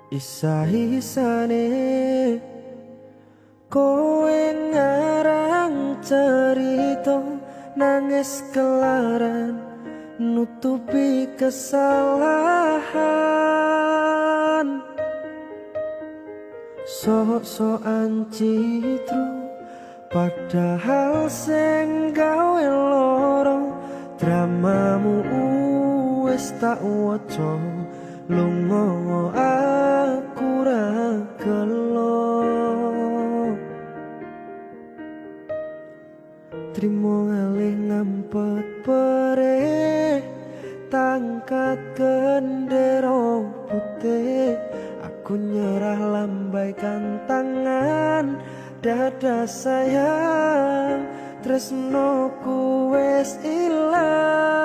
Isa-isane kowe ngarang cerita, nangis kelaran nutupi kesalahan. Sok-sokan citru padahal sing gawe loro. Dramamu wis tak waca, lunga aku ra gelo. Trimo ngalih ngampet perih, tangkat gendera putih. Aku nyerah lambaikan tangan, dadah sayang, tresnoku wis ilang.